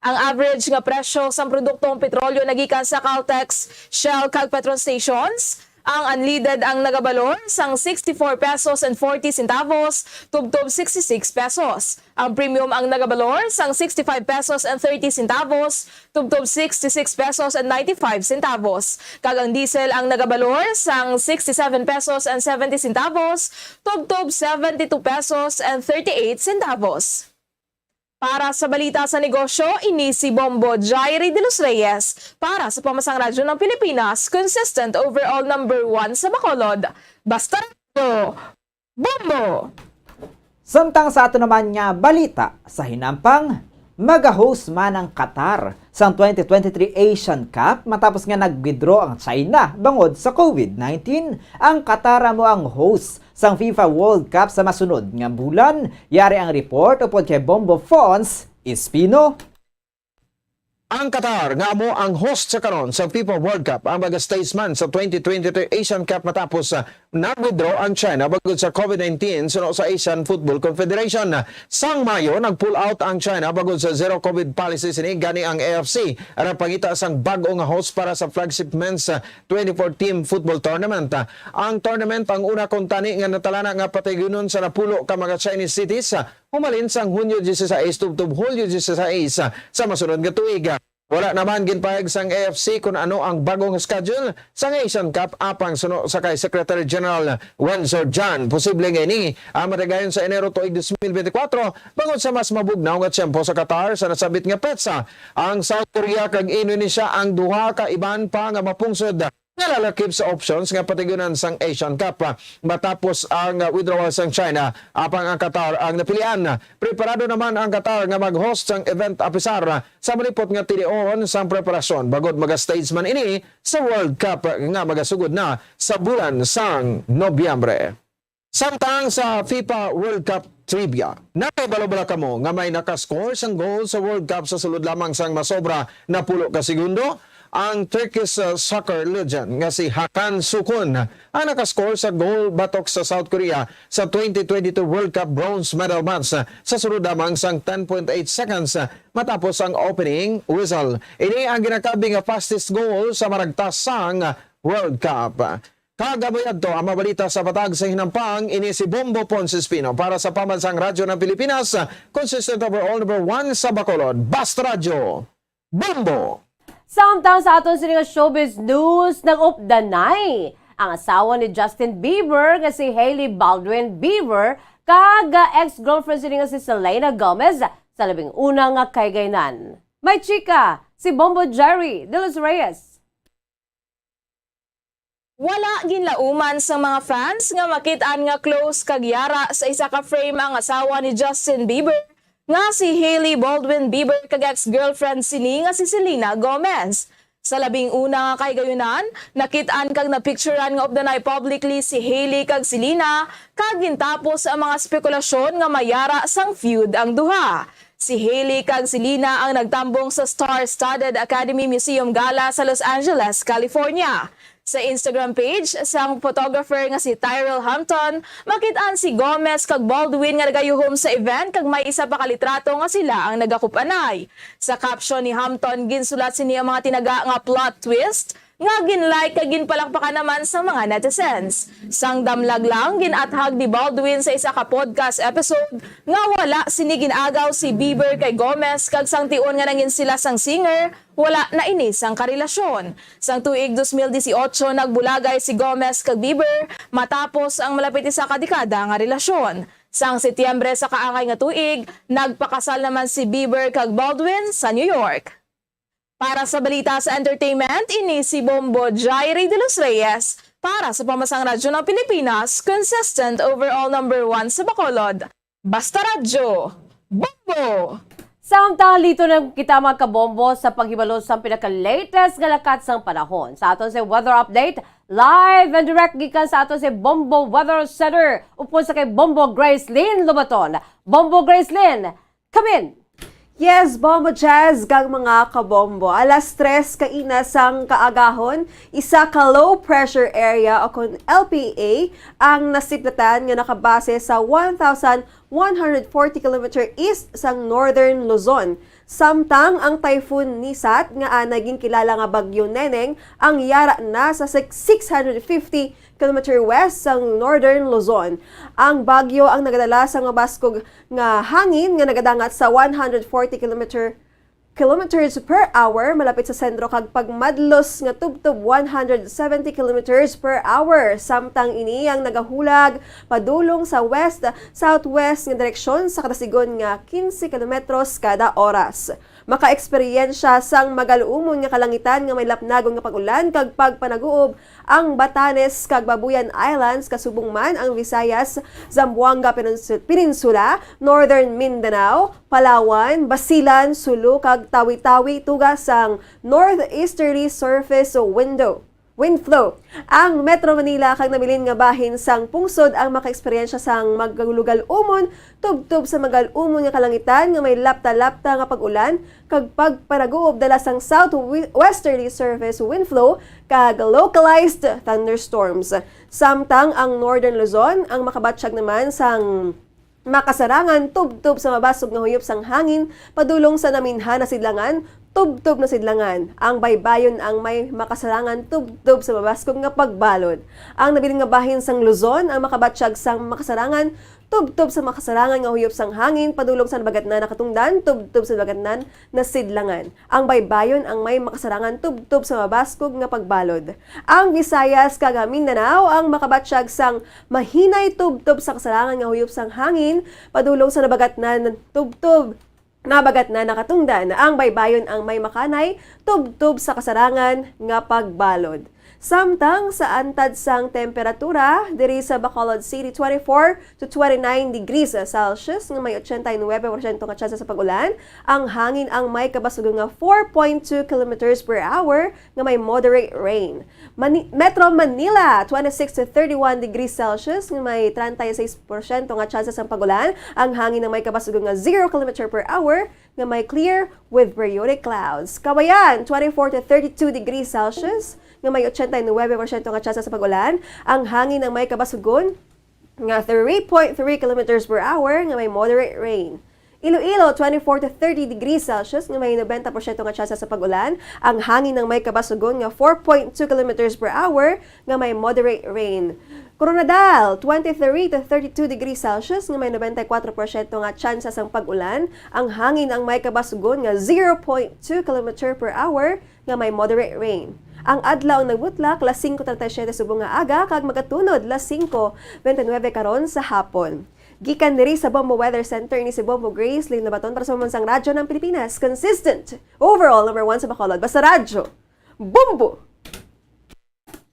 Ang average nga presyo sang produktong petrolyo nagikan sa Caltex, Shell, kag Petron stations, ang unleaded ang nagabalor sang sixty-four pesos and forty centavos tubtob sixty-six pesos. Ang premium ang nagabalor sang sixty-five pesos and thirty centavos tubtob sixty-six pesos and ninety-five centavos, kag ang diesel ang nagabalor sang sixty-seven pesos and seventy centavos tubtob seventy-two pesos and thirty-eight centavos. Para sa balita sa negosyo, ini si Bombo Jairi de los Reyes para sa Pamasang Radyo ng Pilipinas, consistent overall number one sa Bacolod. Basta Radyo, Bombo! Samtang sa ato naman nga balita sa hinampang, maga-host man ang Qatar sang twenty twenty-three Asian Cup matapos nga nag-withdraw ang China bangod sa COVID nineteen. Ang Qatar amo ang host sang FIFA World Cup sa masunod nga bulan. Yari ang report upod kay Bombo Fons Espino. Ang Qatar nga amo ang host sa karon sa FIFA World Cup ang maga-stage man sa twenty twenty-three Asian Cup matapos, ah, nag-withdraw ang China bangod sa COVID nineteen suno sa Asian Football Confederation. Sang Mayo, nag-pull out ang China bangod sa zero COVID policy sini, gani ang A F C ang nagpangita sang bag-o nga host para sa flagship men's, ah, twenty-four team football tournament. Ang tournament ang una kuntani nga natalana nga patigunon sa napulo ka mga Chinese cities, ah, humalin sang Hunyo dieciséis tubtob Hulyo dieciséis, ah, sa masunod nga tuig. Wala naman ginpahayag sang A F C kon ano ang bag-o nga schedule sang Asian Cup apang suno sa kay Secretary General Wenzo Jan. Posible nga ini ang matigayon sa Enero tuig dos mil benti kwatro, bangod sa mas mabugnaw nga tiyempo sa Qatar sa nasabit nga petsa. Ang South Korea kag Indonesia ang duha ka iban pa nga mapungsod nga lalakip sa options nga patigunan sang Asian Cup, ah, matapos ang, ah, withdrawal sang China, apang ang Qatar ang napilian. Preparado naman ang Qatar nga mag-host sang event, apisar, ah, sa malipot nga tinuon sang preparasyon, bangod maga-stage man ini sa World Cup nga magasugod na sa bulan sang Nobyembre. Samtang sa FIFA World Cup trivia, nakahibalo bala kamo nga may nakascore sang goal sa World Cup sa sulod lamang sang masobra napulo ka segundo? Ang Turkish, uh, soccer legend nga si Hakan Sukun ang nakascore sa goal batok sa South Korea sa twenty twenty-two World Cup bronze medal match, uh, sa sulod lamang sang ten point eight seconds, uh, matapos ang opening whistle. Ini ang ginakabig nga fastest goal sa maragtas sang World Cup. Kag amo yadto ang mga balita sa Patag sa Hinampang. Ini si Bombo Ponce Espino para sa Pambansang Radyo ng Pilipinas, consistent overall number one sa Bacolod. Basta Radyo, Bombo! Samtang sa aton sini nga showbiz news, nag-updanay ang asawa ni Justin Bieber nga si Hailey Baldwin Bieber kag, ah, ex-girlfriend sini nga si Selena Gomez sa labing una nga kahigayonan. May chika si Bombo Jerry de los Reyes. Wala ginlauman sang mga fans nga makit-an nga close kag yara sa isa ka frame ang asawa ni Justin Bieber, nga si Hailey Baldwin Bieber, kag ex-girlfriend sini nga si Selena Gomez. Sa labing una nga kahigayunan, nakit-an kag napicturan nga updanay publicly si Hailey kag Selena, kag gintapos ang mga spekulasyon nga may yara sang feud ang duha. Si Hailey kag Selena ang nagtambong sa star-studded Academy Museum Gala sa Los Angeles, California. Sa Instagram page sang photographer nga si Tyrell Hampton, makit-an si Gomez kag Baldwin nga nagayuhom sa event kag may isa pa ka litrato nga sila ang nagakup-anay. Sa caption ni Hampton, ginsulat sini ang mga tinaga nga plot twist, nga gin-like kag ginpalakpakan naman sang mga netizens. Sang damlag lang, gin-athag ni Baldwin sa isa ka podcast episode nga wala sini gin-agaw si Bieber kay Gomez, kag sang tion nga nangin sila sang singer, wala na ini sang karelasyon. Sang tuig dos mil dieciocho, nagbulagay si Gomez kag Bieber matapos ang malapit isa ka dekada nga relasyon. Sang Setyembre sa kaangay nga tuig, nagpakasal naman si Bieber kag Baldwin sa New York. Para sa balita sa entertainment, ini si Bombo Jairi de los Reyes para sa Pambansang Radyo ng Pilipinas, consistent overall number one sa Bacolod. Basta Radyo, Bombo! Samtang lito na kita, mga kabombo, sa paghibalo sang pinaka-latest nga lakat sang panahon. Sa aton sa weather update, live and direct gikan sa aton sa Bombo Weather Center, upod sa kay Bombo Gracelyn Lobaton. Bombo Gracelyn, come in! Yes, Bombo Jazz, kag mga kabombo. Alas tres kaina sang kaagahon, isa ka low pressure area o kon L P A ang nasiplatan nga nakabase sa one thousand one hundred forty kilometer east sang northern Luzon. Samtang ang Typhoon Nisat, nga anay ginkilala nga Bagyo Neneng, ang yara na sa six hundred fifty kilometer west sang northern Luzon. Ang bagyo ang nagadala sa mabaskog nga hangin nga nagadangat sa one hundred forty kilometer kilometers per hour malapit sa sentro kag pagmadlos nga tubtob one hundred seventy kilometers per hour, samtang ini ang nagahulag padulong sa west-southwest nga direksyon sa kadasigon nga quince kilometros kada oras. Makaeksperyensya sang magaluumon nga kalangitan nga may lapnagon nga pag-ulan kag pagpanaguob ang Batanes kag Babuyan Islands, kasubong man ang Visayas, Zamboanga Peninsu-, Peninsula, Northern Mindanao, Palawan, Basilan, Sulu, kag Tawi-Tawi tuga sang northeasterly surface window, wind flow. Ang Metro Manila kag nabilin nga bahin sang pungsod ang makaeksperyensya sang magalugal-umon tubtob sa magal-umon nga kalangitan nga may lapta-lapta nga pag-ulan kag pagpanaguob dala sang southwesterly surface wind flow kag localized thunderstorms. Samtang ang Northern Luzon ang makabatyag naman sang makasarangan tubtob sa mabasog nga huyop sang hangin padulong sa Naminhan Nasidlangan, tubtob Nasidlangan. Ang baybayon ang may makasarangan tubtob sa mabasog nga pagbalod. Ang nabilin nga bahin sang Luzon ang makabatyag sang makasarangan tubtob sa makasarangan nga huyop sang hangin padulong sa Nabagatnan Nakatungdan, tubtob sa Nabagatnan Nasidlangan. Ang baybayon ang may makasarangan tubtob sa mabaskog nga pagbalod. Ang Visayas kag ang Mindanao ang makabatyag sang mahinay tubtob sa kasarangan nga huyop sang hangin padulong sa Nabagatnan tubtob, Nabagatnan Nakatungdan. Ang baybayon ang may makanay tubtob sa kasarangan nga pagbalod. Samtang sa antad sang temperatura, diri sa Bacolod City, twenty-four to twenty-nine degrees Celsius nga may ochenta y nuebe porsyento nga tsansa sa pag-ulan, ang hangin ang may kabasugon nga four point two kilometers per hour nga may moderate rain. Mani-, Metro Manila, twenty-six to thirty-one degrees Celsius nga may treinta y seis porsyento nga tsansa sang pag-ulan, ang hangin ang may kabasugon nga zero kilometer per hour nga may clear with periodic clouds. Cauayan, twenty-four to thirty-two degrees Celsius nga may ochenta y nuebe porsyento nga tsansa sa pag-ulan, ang hangin ang may kabasugon nga three point three kilometers per hour nga may moderate rain. Iloilo, twenty-four to thirty degrees Celsius nga may nobenta porsyento nga tsansa sa pag-ulan, ang hangin ang may kabasugon nga four point two kilometers per hour nga may moderate rain. Koronadal, twenty-three to thirty-two degrees Celsius nga may nobenta y kuwatro porsyento nga tsansa sang pag-ulan, ang hangin ang may kabasugon nga zero point two kilometer per hour nga may moderate rain. Ang adlaw ang nagbutlak las singko treinta y siete subong nga aga kag magatunod las singko bente nuebe karon sa hapon. Gikan diri sa Bombo Weather Center, ini si Bombo Grace Lynn Labaton para sa Pambansang Radyo ng Pilipinas. Consistent, overall number one sa Bacolod. Basta Radyo, Bombo!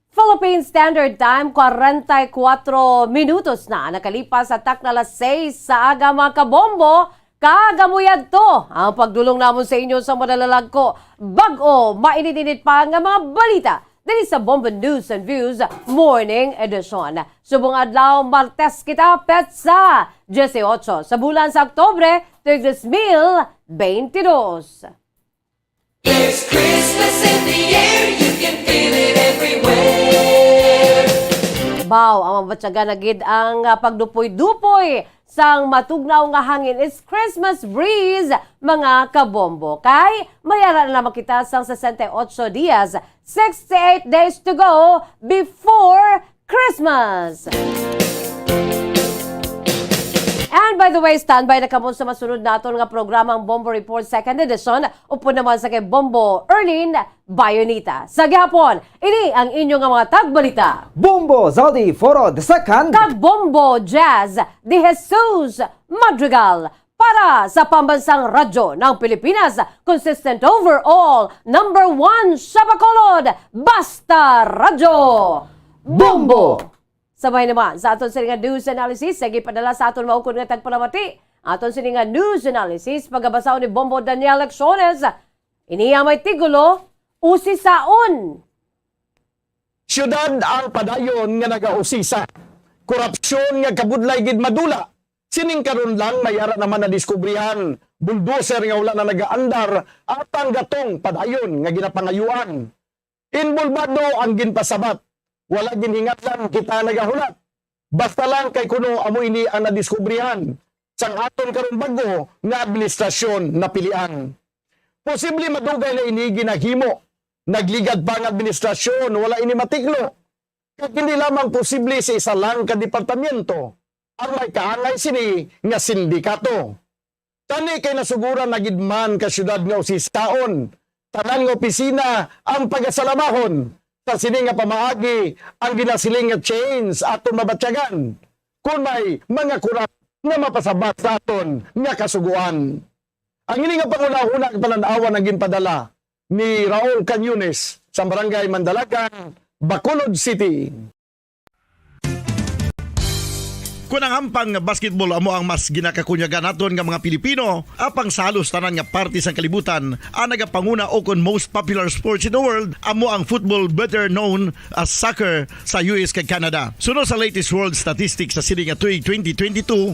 Philippine Standard Time, kwarenta y kuwatro minutos na nakalipas sa takna las seis sa aga, mga kabombo, kag amo yadto ang pagdulong namon sa inyo sa madalalag ko. Bag-o, mainit-init pa nga mga balita diri sa Bombo News and Views Morning Edition. Subong adlaw, Martes kita, petsa dieciocho sa bulan sa Oktubre, tuig dos mil beintidos. There's Christmas in the air, you can feel it everywhere. Baw, ang mabatyagan na gid ang, ah, pagdupoy-dupoy sang matugnaw nga hangin is Christmas breeze, mga kabombo. Kay may ara na naman kita sang sesenta y ocho dias, sixty-eight days to go before Christmas! And by the way, standby na kamo sa masunod naton nga programang Bombo Report Second Edition, upod naman sa kay Bombo Erlene Bayonita. Sa gihapon, ini ang inyo nga mga tagbalita. Bombo Zaldi Foro the Second. Kag Bombo Jazz de Jesus Madrigal. Para sa Pambansang Radyo ng Pilipinas, consistent overall, number one sa Bacolod, Basta Radyo, Bombo! Sabay naman sa aton sini nga news analysis, sa gipadala sa aton maukod nga tagpalamati, Aton sini nga news analysis pagabasahon ni Bombo Daniel Lecciones. Iniya may titulo, Usisaon. Siyudad ang padayon nga nagausisa. Korupsyon nga kabudlay gid madula. Sining karon lang may ara naman nadiskubrihan. Bulldozer nga wala na nagaandar, atang gatong padayon nga ginapangayuan. Inbolbado ang ginpasabat. Wala ginhingatlan kita nagahulat. Basta lang kay kuno amo ini ang nadiskubrihan sang aton karon bag-o nga administrasyon napilian. Posible madugay na ini ginahimo. Nagligad pa ang administrasyon, wala ini matiklo. Kag hindi lamang posible sa isa lang ka departamento ang may kaangay sini nga sindikato. Tani kay nasuguran na gid man ka siyudad nga usisaon, tanan nga opisina ang pagasalamahon sa sini nga pamaagi ang ginasiling nga change aton mabatyagan. Kun may mga kurap nga mapasabat sa aton nga kasugoan. Ang ini nga panghunahuna kag panan-awan ang ginpadala ni Raul Cañones sa Barangay Mandalagan, Bacolod City. Kun ang hampang nga basketball amo ang mas ginakakunyagan naton nga mga Pilipino, apang sa halos tanan nga parte sang kalibutan, ang nagapanguna o kon most popular sports in the world amo ang football, better known as soccer, sa U S kag Canada. Suno sa latest world statistics sa sini nga tuig twenty twenty-two,